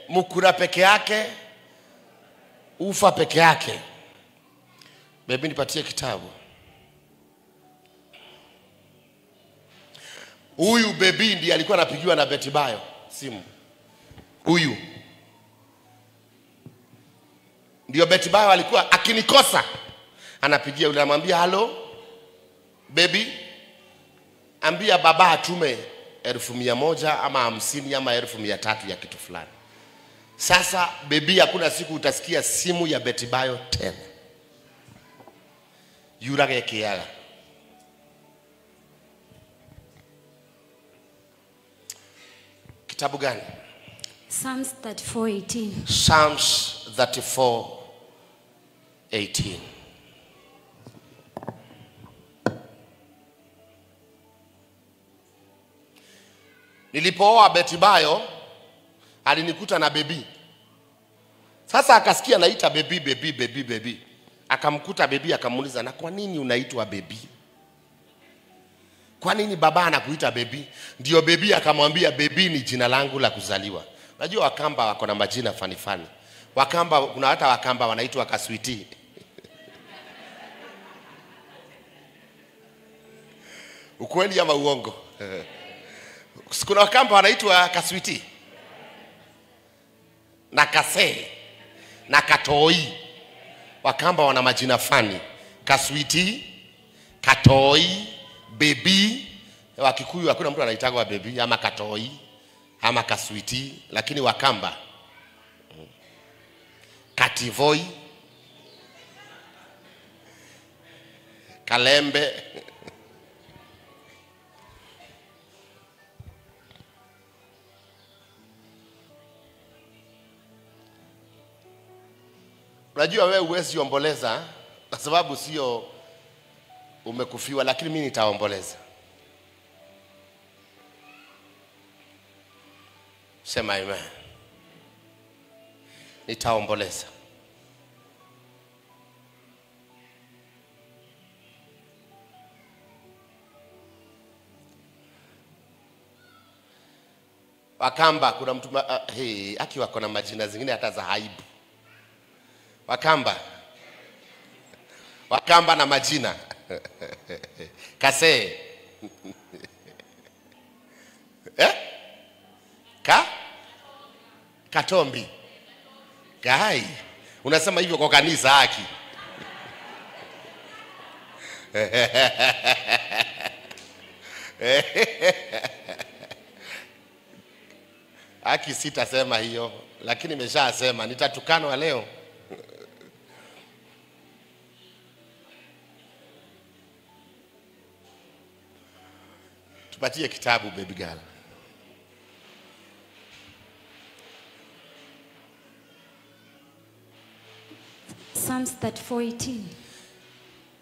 Mukura peke yake, ufa peke yake. Bebi, nipatie kitabu. Huyu bebi ndiye alikuwa anapigiwa na Betibayo simu. Huyu ndio Betibayo alikuwa akinikosa anapigia yule, anamwambia halo baby, ambia baba atume 100,000 ama 50 ama 300,000 ya kitu fulani. Sasa baby, hakuna siku utasikia simu ya Betibayo tena. Yurage kiaga. Kitabu gani? Psalms 34:18. Psalms 34:18. Nilipooa Betibayo alinikuta na baby. Sasa akasikia naita baby baby baby baby. Akamkuta baby akamuuliza, na kwa nini unaitwa baby? Kwa nini baba anakuita baby? Ndio baby akamwambia baby ni jina langu la kuzaliwa. Unajua Wakamba wako na majina fani fani. Wakamba, kuna hata Wakamba wanaitwa Kaswiti. Ukweli ama uongo? Kuna Wakamba wanaitwa Kaswiti na Kase na Katoi. Wakamba wana majina fani. Kaswiti, Katoi, baby. Wakikuyu hakuna mtu anaitagwa baby ama Katoi ama Kaswiti, lakini Wakamba Kativoi, Kalembe. Unajua wewe huwezi omboleza kwa sababu sio umekufiwa, lakini mimi nitaomboleza. Sema amen. Nitaomboleza. Wakamba kuna mtu hey, aki wako na majina zingine hata za aibu. Wakamba. Wakamba na majina. Kase. Eh? Ka? Katombi. Gai. Unasema hivyo kwa kanisa haki. Haki sitasema hiyo, lakini nimeshasema nitatukanwa leo. Tupatie kitabu baby girl. Psalms 34:18.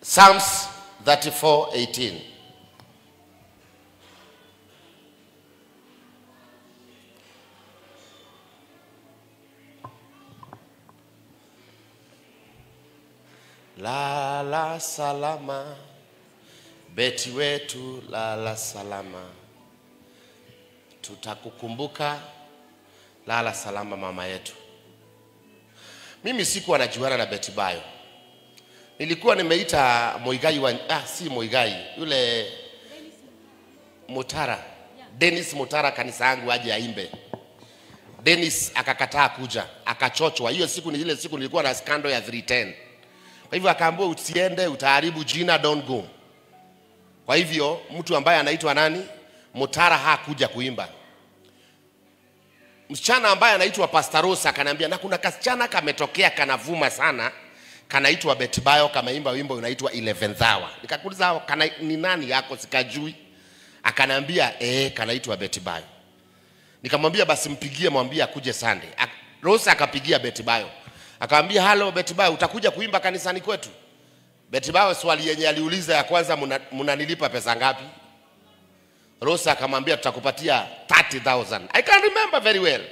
Psalms 34:18. Lala salama, Beti wetu, lala salama, tutakukumbuka. Lala salama mama yetu. Mimi sikuwa najuana na Betibayo. Nilikuwa nimeita Muigai wa, si Muigai, yule Mutara, Dennis Mutara kanisa yangu aje aimbe. Dennis akakataa kuja, akachochwa. Hiyo siku ni ile siku nilikuwa na scandal ya 310. Kwa hivyo akaambiwa usiende, utaharibu jina, don't go. Kwa hivyo mtu ambaye anaitwa nani? Mutara hakuja kuimba. Msichana ambaye anaitwa Pastor Rosa akaniambia, na kuna kasichana kametokea kanavuma sana, kanaitwa Betibayo, kameimba wimbo unaitwa 11th hour. Nikakuuliza kana ni nani yako, sikajui. Akaniambia kanaitwa Betibayo. Nikamwambia basi mpigie, mwambie akuje Sunday. Rosa akapigia Betibayo. Akamwambia halo Betibayo, utakuja kuimba kanisani kwetu? Betibayo swali yenye aliuliza ya kwanza, mnanilipa pesa ngapi? Rosa akamwambia tutakupatia 30,000. I can remember very well.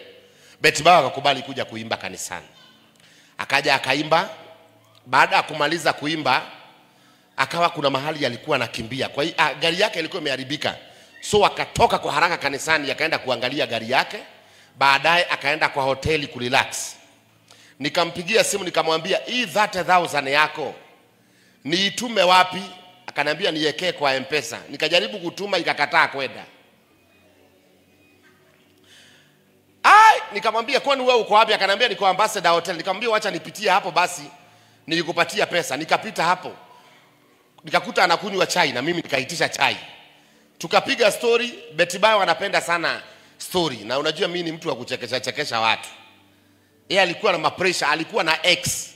Betibayo akakubali kuja kuimba kanisani. Akaja akaimba. Baada ya kumaliza kuimba, akawa kuna mahali alikuwa anakimbia. Kwa hiyo gari yake ilikuwa imeharibika. So akatoka kwa haraka kanisani akaenda kuangalia gari yake, baadaye akaenda kwa hoteli kurelax. Nikampigia simu nikamwambia, hii 30,000 yako niitume wapi? Akaniambia niwekee kwa M-Pesa. Nikajaribu kutuma ikakataa kwenda. Ai, nikamwambia kwani wewe uko wapi? Akaniambia niko Ambassador Hotel. Nikamwambia wacha nipitie hapo basi, nilikupatia pesa. Nikapita hapo, nikakuta anakunywa chai na mimi nikaitisha chai. Tukapiga story. Betibayo anapenda sana story, na unajua mimi ni mtu wa kuchekesha chekesha watu. Yeye alikuwa na mapressure, alikuwa na ex.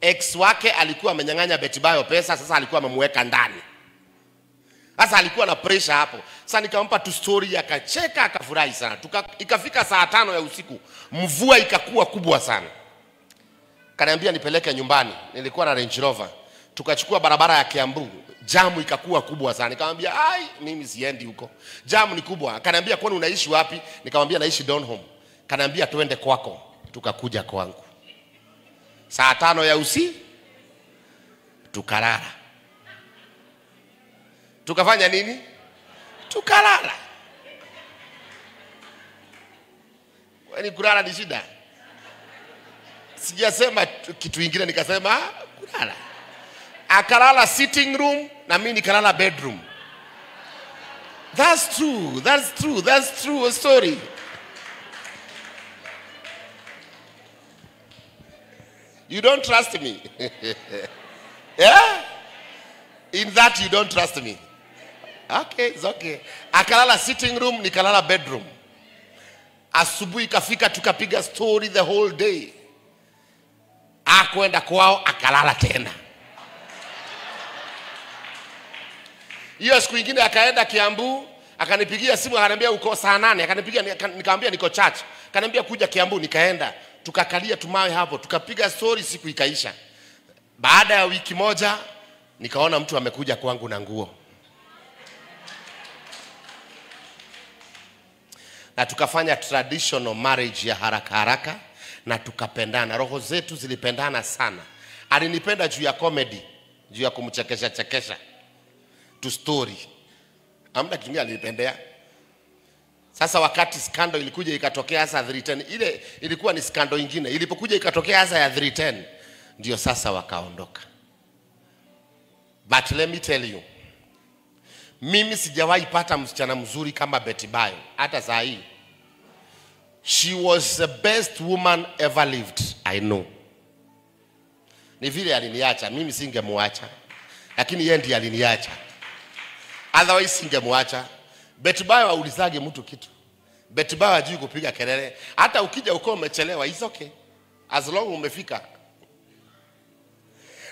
Ex wake alikuwa amenyang'anya Betibayo pesa, sasa alikuwa amemweka ndani. Sasa alikuwa na pressure hapo. Sasa nikampa tu story, akacheka akafurahi sana. Ikafika saa 5 ya usiku, mvua ikakuwa kubwa sana. Kaniambia nipeleke nyumbani. Nilikuwa na Range Rover. Tukachukua barabara ya Kiambu, jamu ikakuwa kubwa sana. Nikamwambia ai, mimi siendi huko, jamu ni kubwa. Akaniambia kwani unaishi wapi? Nikamwambia naishi Donholm. Kaniambia tuende kwako. Tukakuja kwangu saa 5 ya usiku, tukalala. Tukafanya nini? Tukalala. Kwani kulala ni shida? Sijasema kitu kingine, nikasema kulala. Akalala sitting room na mimi nikalala bedroom. That's true, that's true, that's true story. You don't trust me. Yeah? In that you don't trust me. Okay, it's okay. Akalala sitting room, nikalala bedroom. Asubuhi ikafika, tukapiga story the whole day. Akwenda kwao, akalala tena. Hiyo siku nyingine akaenda Kiambu, akanipigia simu akaniambia uko saa 8, akanipigia nikamwambia niko church. Akaniambia kuja Kiambu, nikaenda. Tukakalia tumawe hapo, tukapiga story, siku ikaisha. Baada ya wiki moja nikaona mtu amekuja kwangu na nguo. Na tukafanya traditional marriage ya haraka haraka na tukapendana. Roho zetu zilipendana sana. Alinipenda juu ya comedy, juu ya kumchekesha chekesha tu story. Hamna kitu kingine alinipendea. Sasa wakati scandal ilikuja ikatokea hasa 310, ile ilikuwa ni scandal nyingine. Ilipokuja ikatokea hasa ya 310, ndio sasa wakaondoka. But let me tell you, mimi sijawahi pata msichana mzuri kama Betibayo hata saa hii. She was the best woman ever lived, I know. Ni vile aliniacha, mimi singemwacha. Lakini yeye ndiye aliniacha. Otherwise singemwacha. Betibayo haulizage mtu kitu. Betibayo hajui kupiga kelele. Hata ukija uko umechelewa, it's okay. As long umefika.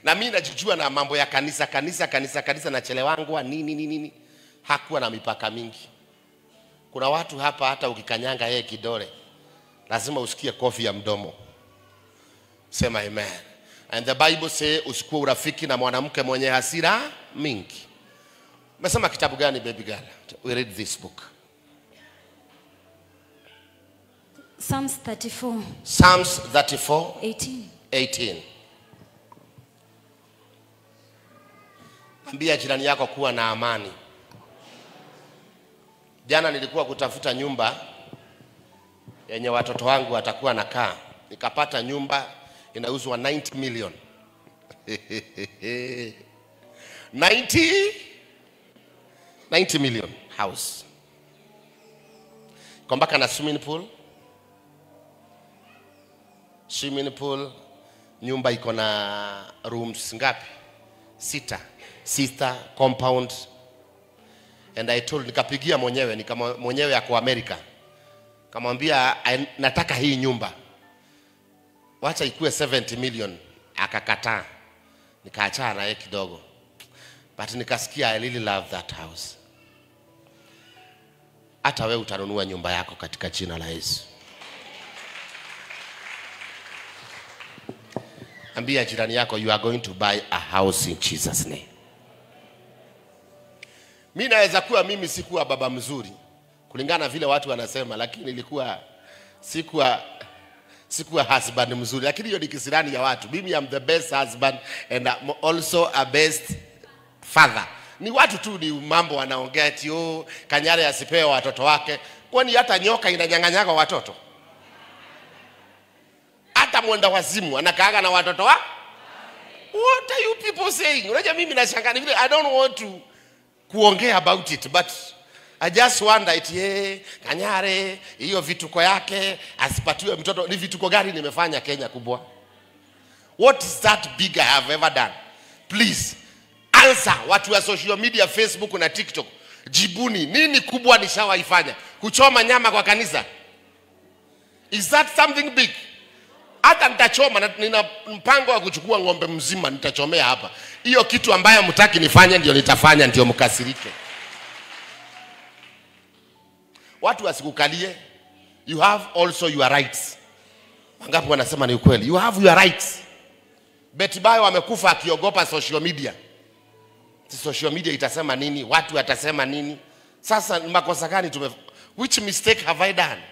Na mimi najijua na mambo ya kanisa, kanisa, kanisa, kanisa, nachelewangwa nini nini nini. Hakuwa na mipaka mingi. Kuna watu hapa hata ukikanyanga yeye kidole, lazima usikie kofi ya mdomo. Sema amen. And the Bible say usikuwe urafiki na mwanamke mwenye hasira mingi. Umesema kitabu gani baby girl? We read this book. Psalms 34. Psalms 34 18. 18. Ambia jirani yako kuwa na amani. Jana nilikuwa kutafuta nyumba yenye watoto wangu watakuwa nakaa. Nikapata nyumba inauzwa 90 million. 90 million house. Kwa mpaka na swimming pool. Swimming pool, nyumba iko na rooms ngapi? 6. Sister compound. And I told, nikapigia mwenyewe, mwenyewe ako America. Kamwambia nataka hii nyumba. Wacha ikue 70 million. Akakataa. Nikaachana naye kidogo. But nikasikia I really love that house. Hata wewe utanunua nyumba yako katika jina la Yesu. Ambia jirani yako, you are going to buy a house in Jesus name. Mimi naweza kuwa mimi sikuwa baba mzuri kulingana na vile watu wanasema, lakini nilikuwa sikuwa husband mzuri, lakini hiyo ni kisirani ya watu. Mimi am the best husband and I'm also a best father. Ni watu tu ni mambo wanaongea eti oh, Kanyari asipewe watoto wake. Kwani hata nyoka inanyang'anyaga watoto? Hata mwenda wazimu anakaaga na watoto wa? What are you people saying? Unajua mimi nashangaa ni vile I don't want to kuongea about it, but I just wonder eti Kanyari hiyo vituko yake asipatiwe mtoto. Ni vituko gani nimefanya Kenya kubwa? What is that big I have ever done? Please answer. Watu wa social media, Facebook na TikTok, jibuni nini kubwa nishawaifanya? Kuchoma nyama kwa kanisa, is that something big? Hata nitachoma, nina mpango wa kuchukua ng'ombe mzima nitachomea hapa. Hiyo kitu ambayo mtaki nifanye ndio nitafanya, ndio mkasirike. Watu wasikukalie. You have also your rights. Wangapi wanasema ni ukweli? You have your rights. Betty Bayo amekufa akiogopa social media. Social media itasema nini? Watu watasema nini? Sasa makosa gani tume, which mistake have I done?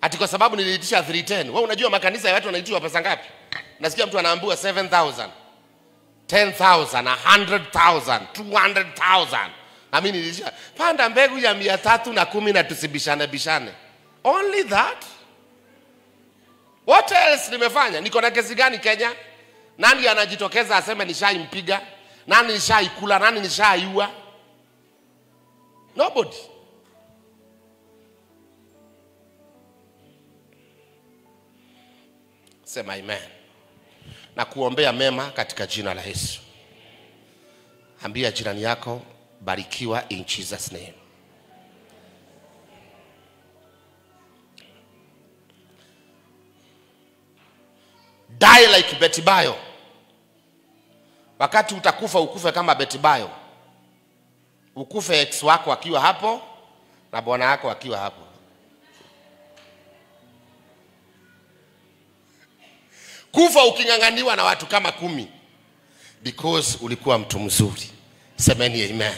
Ati kwa sababu niliitisha 310. Wewe unajua makanisa ya watu wanaitiwa pesa ngapi? Nasikia mtu anaambiwa 7,000, 10,000, 100,000, 200,000. Na mimi niliitisha panda mbegu ya 310 na tusibishane bishane. Only that? What else nimefanya? Niko na kesi gani Kenya? Nani anajitokeza aseme nishaimpiga? Nani nishaikula? Nani nishaiua? Nobody. Sema amen. Na kuombea mema katika jina la Yesu. Ambia jirani yako, barikiwa in Jesus name. Die like Betty Bayo. Wakati utakufa ukufe kama Betty Bayo. Ukufe ex wako akiwa hapo na bwana wako akiwa hapo. Kufa uking'ang'aniwa na watu kama 10 because ulikuwa mtu mzuri. Semeni amen.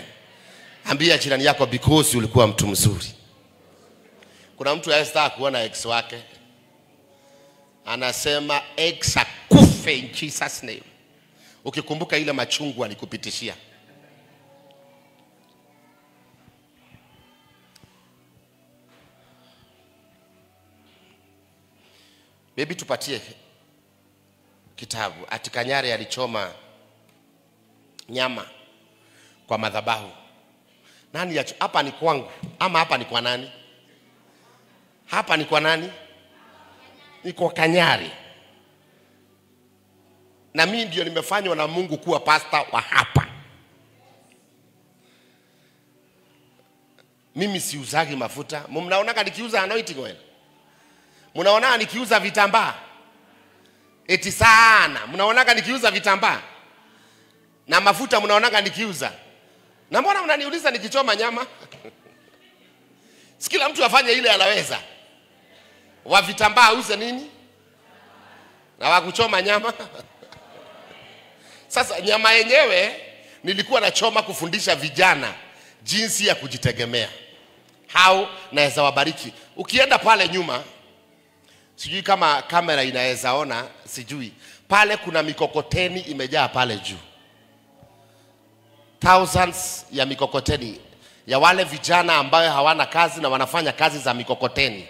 Ambia jirani yako, because ulikuwa mtu mzuri. Kuna mtu anayetaka kuona ex wake, anasema ex akufe in Jesus name. Ukikumbuka ile machungu alikupitishia. Baby, tupatie kitabu. Ati Kanyari alichoma nyama kwa madhabahu. Nani hapa ni kwangu ama hapa ni kwa nani? Hapa ni kwa nani? Ni kwa Kanyari. Na mimi ndio nimefanywa na Mungu kuwa pastor wa hapa. Mimi siuzagi mafuta. Mnaonaka nikiuza anointing oil? Mnaona nikiuza vitambaa? Eti sana. Mnaonaka nikiuza vitambaa? Na mafuta mnaonaka nikiuza? Na mbona mnaniuliza nikichoma nyama? Sikila mtu afanye ile anaweza. Wa vitambaa auze nini? Na wa kuchoma nyama. Sasa nyama yenyewe nilikuwa nachoma kufundisha vijana jinsi ya kujitegemea. How naweza wabariki. Ukienda pale nyuma, sijui kama kamera inaweza ona, sijui. Pale kuna mikokoteni imejaa pale juu. Thousands ya mikokoteni ya wale vijana ambayo hawana kazi na wanafanya kazi za mikokoteni.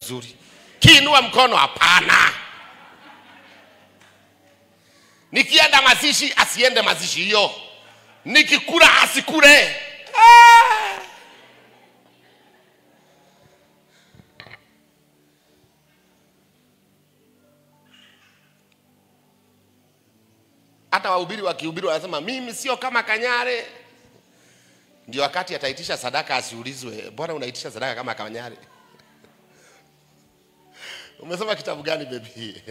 Zuri. Kiinua mkono, hapana. Nikienda mazishi asiende mazishi hiyo. Nikikula asikule. Ah! Hata wahubiri wakihubiri wanasema mimi sio kama Kanyare. Ndio wakati ataitisha sadaka asiulizwe, mbona unaitisha sadaka kama Kanyare? Umesoma kitabu gani baby?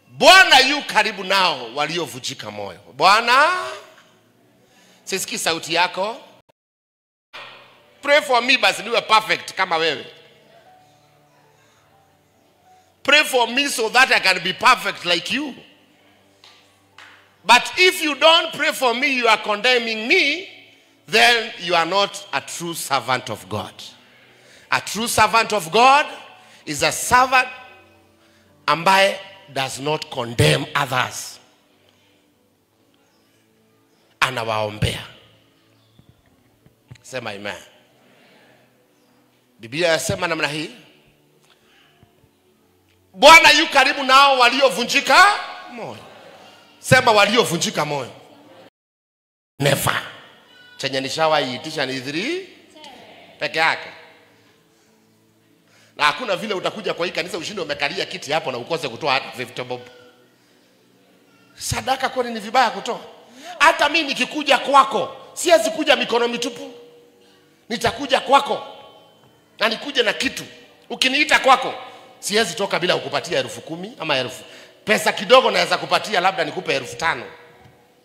Bwana yu karibu nao waliovunjika moyo. Bwana, sisikii sauti yako. Pray for me basi niwe perfect kama wewe. Pray for me so that I can be perfect like you. But if you don't pray for me, you are condemning me, then you are not a true servant of God. A true servant of God is a servant ambaye does not condemn others. Anawaombea. Sema amen. Biblia yasema namna hii. Bwana yu karibu nao waliovunjika moyo. Sema waliovunjika moyo. Never. Chenye nishawaiitisha ni 3 peke yake. Na hakuna vile utakuja kwa hii kanisa ushinde umekalia kiti hapo na ukose kutoa hata 50 bob. Sadaka kwani ni vibaya kutoa? Hata mimi nikikuja kwako, siwezi kuja mikono mitupu. Nitakuja kwako na nikuje na kitu. Ukiniita kwako, siwezi toka bila kukupatia 10,000 ama 1,000. Pesa kidogo naweza kupatia, labda nikupe 5,000.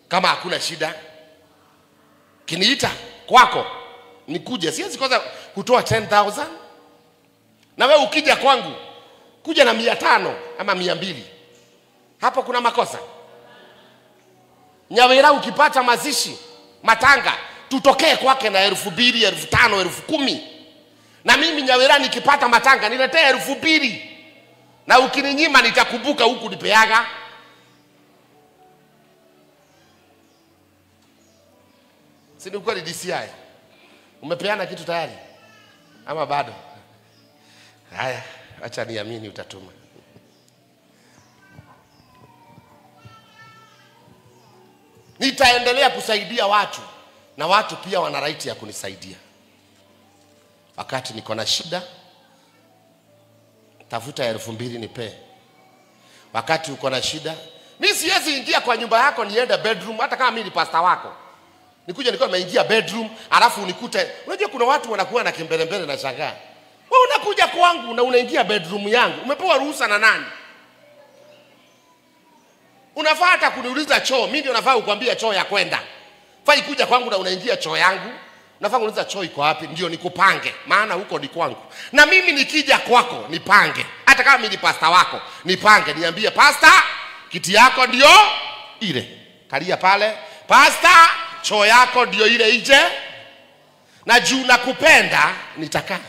Kama hakuna shida. Kiniita kwako, nikuje, siwezi kosa kutoa 10,000. Na wewe ukija kwangu, kuja na 500 ama 200. Hapo kuna makosa? Nyawera ukipata mazishi, matanga, tutokee kwake na 2,000, 5,000, 10,000. Na mimi Nyawera nikipata matanga, niletee 2,000. Na ukininyima nitakumbuka huku nipeaga. Si ni kweli DCI? Umepeana kitu tayari? Ama bado? Haya, acha niamini utatuma. Nitaendelea kusaidia watu, na watu pia wana right ya kunisaidia. Wakati niko na shida, tafuta 2,000 nipe. Wakati uko na shida, mimi siwezi ingia kwa nyumba yako niende bedroom, hata kama mimi ni pastor wako. Nikuja nilikuwa nimeingia bedroom, alafu unikute. Unajua kuna watu wanakuwa na kimbelembele na shangaa. Wewe unakuja kwangu na unaingia bedroom yangu. Umepewa ruhusa na nani? Unafaa hata kuniuliza choo, mimi ndio nafaa kukuambia choo ya kwenda. Fai kuja kwangu na unaingia choo yangu. Unafaa kuniuliza choo iko wapi, ndio nikupange, maana huko ni kwangu. Na mimi nikija kwako nipange. Hata kama mimi ni pastor wako, nipange, niambie pastor, kiti yako ndio ile. Kalia pale. Pastor, choo yako ndio ile ije. Na juu nakupenda nitakaa.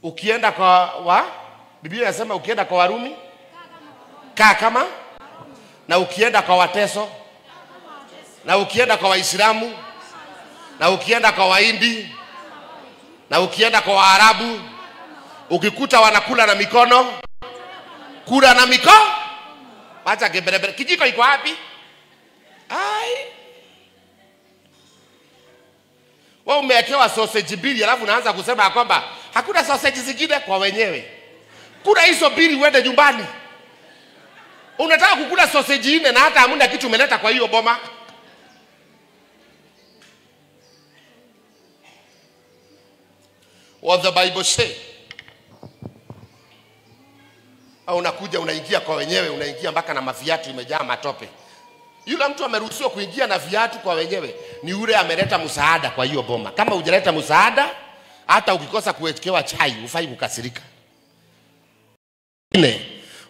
Ukienda kwa Biblia inasema ukienda kwa Warumi kaa kama, na ukienda kwa Wateso, na ukienda kwa Waislamu, na ukienda kwa Wahindi, na ukienda kwa Waarabu, ukikuta wanakula na mikono, kula na mikono. Acha kiberebere. Kijiko iko wapi? Ai. Wewe umewekewa sausage mbili alafu unaanza kusema kwamba hakuna sausage zingine kwa wenyewe. Kula hizo mbili uende nyumbani. Unataka kukula sausage 4 na hata hamna kitu umeleta kwa hiyo boma. What the Bible say? Au unakuja unaingia kwa wenyewe, unaingia mpaka na maviatu imejaa matope. Yule mtu ameruhusiwa kuingia na viatu kwa wenyewe ni yule ameleta msaada kwa hiyo boma. Kama hujaleta msaada, hata ukikosa kuwekewa chai hufai kukasirika.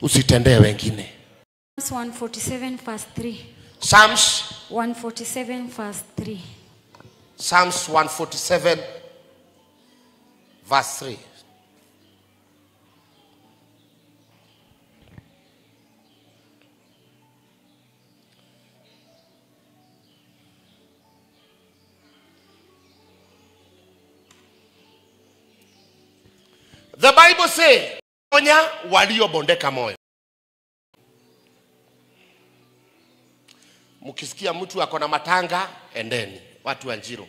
Usitendee wengine. Psalms 147 verse 3. Psalms 147 verse 3. Psalms 147 verse 3. The Bible says, onya waliobondeka moyo. Mkisikia mtu ako na matanga, endeni. Watu wa Njiro.